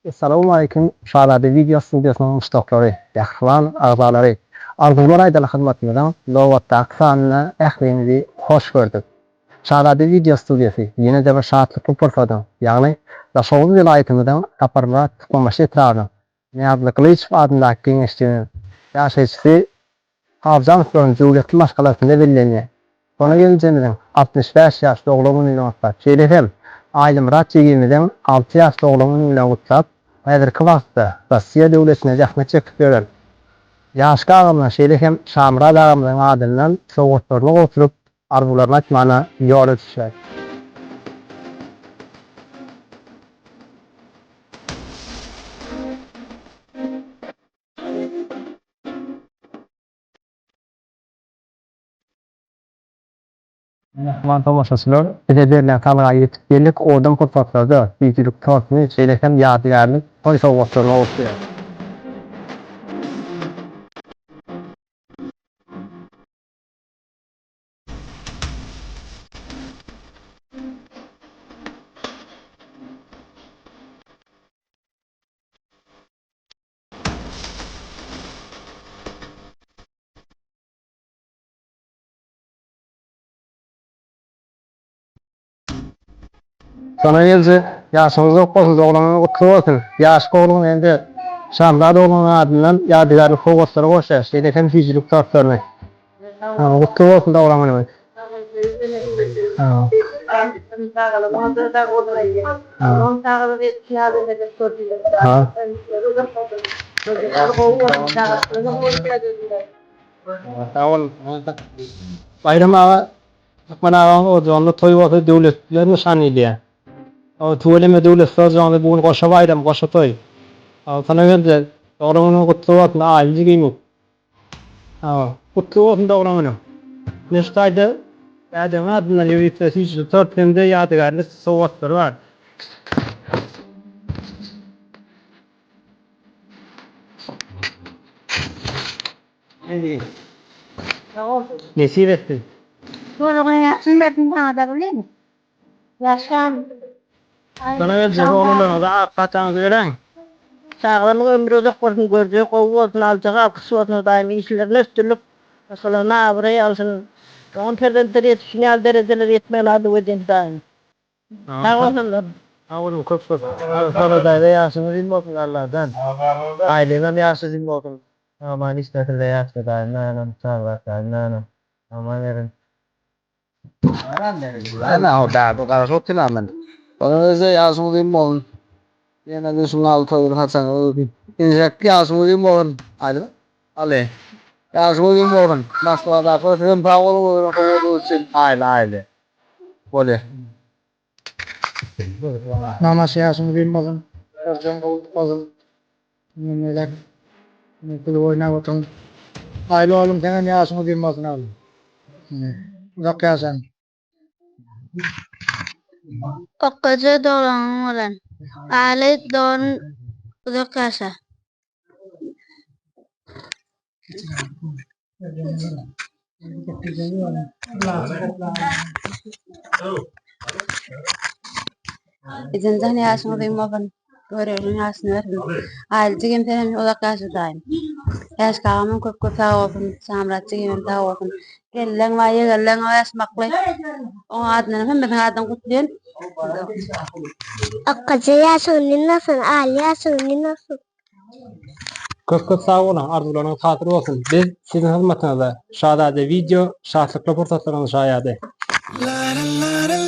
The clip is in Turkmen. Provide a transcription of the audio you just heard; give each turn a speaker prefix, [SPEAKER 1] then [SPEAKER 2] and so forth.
[SPEAKER 1] Essalawmaleýkim Şazada wideo studiýasynyň muşdaklary, mähriban agzalary! Arzuwlar aýdaly hyzmatymyzyň nobatdaky sanynda ähliňizi hoş gördük. Şazada wideo studiýasy ýene-de bir şatlykly pursadyň, ýagny Daşoguz welaýatymyzyň Saparmyrat Türkmenbaşy etrabynyň Nyýazly Gylyjow adyndaky geňeşliginiň ýaşaýjysy Hawjanowlaryň döwletli maşgalasynda bellenýär. Sona gelinjemiziň 65 ýaş doglan güni bilen gutlap, şeýle hem Aýlymyrat jigimiziň 6 ýaş doglan güni bilen gutlap, häzirki wagtda Rossiýa döwletinde zähmet çekip ýören Ýaşka agamyzyň şeýle hem Şamyrat agamyzyň adyndan sowgatlaryny gowşuryp, arzuwlaryny aýtmana ýola düşýär. Mähriban tomaşaçylar, bize berlen salga ýetip geldik, owadan pursatlarda süýjülik tortuny, şeýle hem ýadygärlik toý sowgatlaryny gowuşdyrýar. Sona geldi. Ýaşyňyz uzak bolsun, doglan günüňiz gutly bolsun. Ýaşky ogluň hem-de Şamzada oglunyň adyndan ýadygärlik sowgatlary goşýar, şeýle hem süýjülik tortlaryny. Gutly bolsun doglan günüňiz. Sag boluň. Baýram aga, Türkmen agaň ojagynda toý bolsa döwletliler nyşan edýär. Tüweleme döwletli ojagyňda bu gün goşa baýram, goşa toý. Sana geldi. Doglan günüň gutly bolsun, aýly jigimiz. Gutly bolsun doglan günüň. Ine şu taýda dädeň adyndan ýörite süýjüli tort hem-de ýadygärlik sowgatlary bar. Nesip etsin.
[SPEAKER 2] Ýoluňa ýagşyny bersin saňada bilen. Ýaşan.
[SPEAKER 1] Sana geljek oglanlaryňyza ak pataňyzy beräň.
[SPEAKER 2] Çagalarynyň ömri uzak bolsun, görjegi gowy bolsun, aljagy alkyş bolsun Hudaýym işlerinde üstünlik, maşgalasyna abraý alsyn. Oňa perzentleri ýetişen ýaly derejelere ýetmegini arzuw edýän Hudaýym. Sag bolsunlar.
[SPEAKER 1] Sag boluň köp köp. Sona daýza ýaşyňyz uzyn bolsun Allajan. Aýlyňam ýaşy uzyn bolsun. Aman işlesinde ýaşda daýym nanam çaglar daýym nanam. Aman berin.
[SPEAKER 3] Ýaşyň uzyn bolsun. Ýene-de şuň ýaly toýlar haçan Injek ýaşyň uzyn bolsun. Aýdyň. Aly. Ýaşyň uzyn bolsun. Maşgaladakylar sizem sag boluň özüniň üçin. Aýly aýly. Bolýa.
[SPEAKER 4] Mamaş ýaşyň uzyn bolsun. Görjegiň gowy bolsun. Mundan beýläk gülüp oýnap oturyň. Aýly oglum seňem ýaşyň uzyn bolsun oglum. Uzak ýaşaň.
[SPEAKER 2] Okgaja doglanyň bolan. Aly dogan uzak ýaşa. Ejenjan ýaşyň uzyn bolsun. Göreliň ýaşyny bersin. Aýly jigim senem uzak ýaşa daýym. Ýaşka agamam köp köp sag bolsun. Şamyrat jigimem sag bolsun. Gelleň we ýegenleň we ýaşmakly. Oň adyndan hemmesiniň adyndan gutlaýyn.
[SPEAKER 5] Akgaja ýaşyň uzyn bolsun, Aly ýaşyň uzyn bolsun.
[SPEAKER 1] Köp köp sag boluň, arzuwlaryňyz hasyl bolsun. Biz siziň hyzmatyňyzda. Şazada wideo şatlykly pursatlaryň şaýady.
[SPEAKER 6] La la la la.